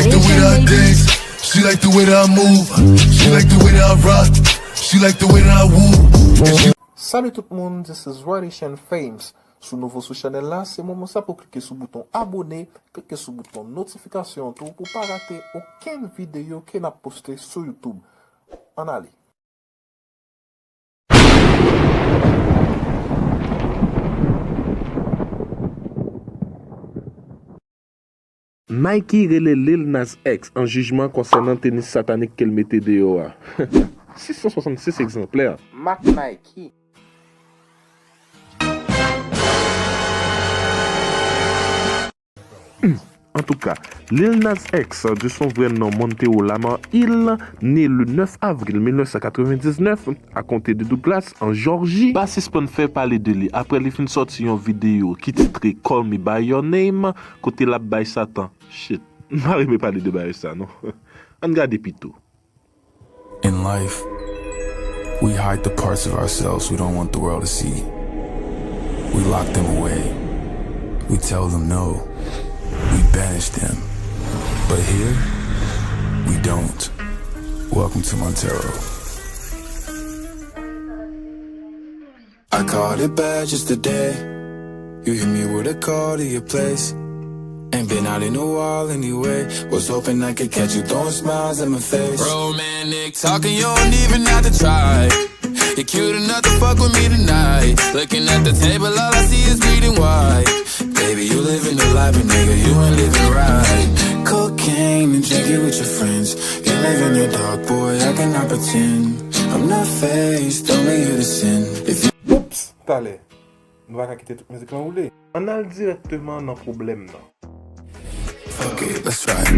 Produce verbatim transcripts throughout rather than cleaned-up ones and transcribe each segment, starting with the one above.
The way that I dance, she like the way that I move, she like the way that I rock, she like the way that I woo. And she Salut tout moun, this is Radishan Fames. Si w nouvo sou chanèl la, se moman sa pou w klike sou bouton abone, klike sou bouton notifikasyon tou pou w pa rate okenn videyo ke n ap poste sou YouTube. Ann ale. Nike rele Lil Nas X an jijman konsènan tenis satanik ke l mete deyò a. Sis san swasannsis egzanplè. Mak Nike. Antouka, Lil Nas X, de son vrai nom Montero Lamar Hill, né le neuf avril mil nèf san katrevendisnèf, a konte de Douglas, an Jòji, pa sispann fè pale de li apre li fin sòti yon videyo ki titre Call Me By Your Name, kote l ap bay Satan. Shit, m pa renmen pale de bagay sa, non. Ann gade pito. In life, we hide the parts of ourselves we don't want the world to see. We lock them away. We tell them no. We banish them. But here, we don't. Welcome to Montero. I caught it bad just today. You hit me with a call to your place. Ain't been out in a while anyway. Was hoping I could catch you throwing smiles in my face. Romantic talking, you don't even have to try. You're cute enough to fuck with me tonight. Looking at the table, all I see is bleeding white. Baby, you living the life, but nigga, you ain't living right. Cocaine and drinking with your friends. You live in the dark, boy, I cannot pretend. I'm not faced, only you to sin. If you Oops, talè. Nou pa ka kite tout mizik lan woule. Ann al dirèkteman nan pwoblèm nan. Fuck it, let's try it.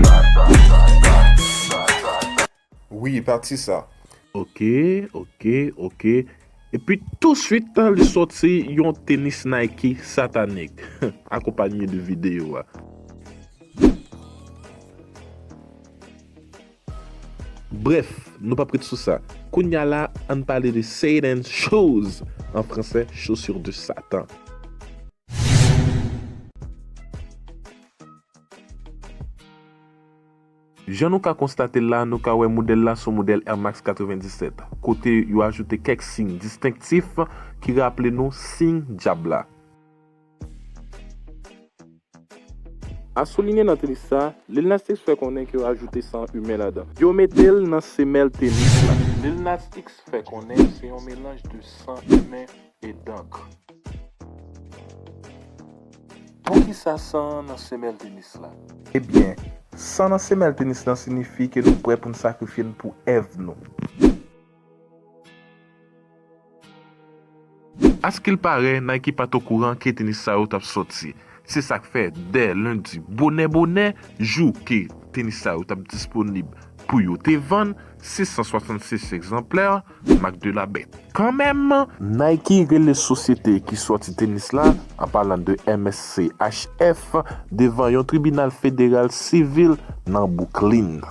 Wi, pati sa. Ok, ok, ok. Epi touswit, li sòti yon tenis Nike satanik, akonpanye de videyo a. Brèf, nou p ap ret sou sa. Kounye a la, ann pale de Satan Shoes, an fransè, chaussures de Satan. Jan nou ka konstate l la, nou ka wè modèl la se yon modèl Air Max katrevendisèt, kote yo ajoute kèk siy distenktif ki raple nou siy dyab la. A soulinye nan tenis sa, Lil Nas X fè konnen ke yo ajoute san imen ladan. Yo mete l nan semèl tenis la. Lil Nas X fè konnen se yon melanj de san imen e dank. Poukisa san nan semèl tenis la? Ebyen, san nan semèl tenis lan siyifi ke nou prè pou n sakrifye n pou èv nou. Askilpare, Nike pa t okouran ke tenis sa yo t ap sòti. Se sa k fè, dè lendi bonè bonè, jou ke tenis sa yo t ap disponib pou yo te vann, sis san swasannsis egzanplè, mak de la bèt. Kanmenm, Nike rele sosyete ki sòti tenis la, an palan de M S C H F, devan yon tribinal federal sivil nan Brooklyn.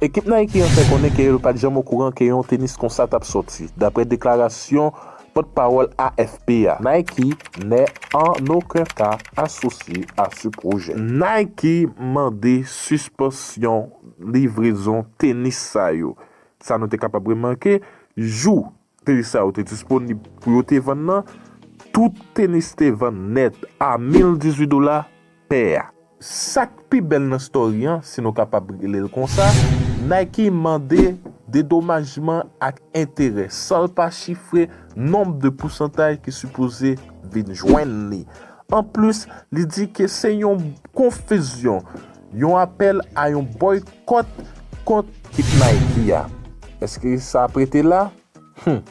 Ekip Nike an fè konnen ke yo pa t janm okouran ke yon tenis konsa t ap sòti, daprè deklarasyon pòtpawòl A F P a. Nike n'est en aucun cas associé à ce projet. Nike mande sispansyon livrezon tenis sa yo. Sa nou te kapab remake, jou tenis sa yo te disponib pou yo te vann nan, tout tenis te vann nèt a mil dizuit dola pè a. Sa k pi bèl nan story an, si nou kapab rele l konsa, Nike mande dedomajman ak enterè, san l pa chifre nonb de pousantaj ki sipoze vin jwenn li. Anplis, li di ke se yon konfizyon, yon apèl a yon bòykòt kont ekip Nike a. Èske sa ap rete la? Hmm,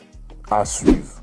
à suivre.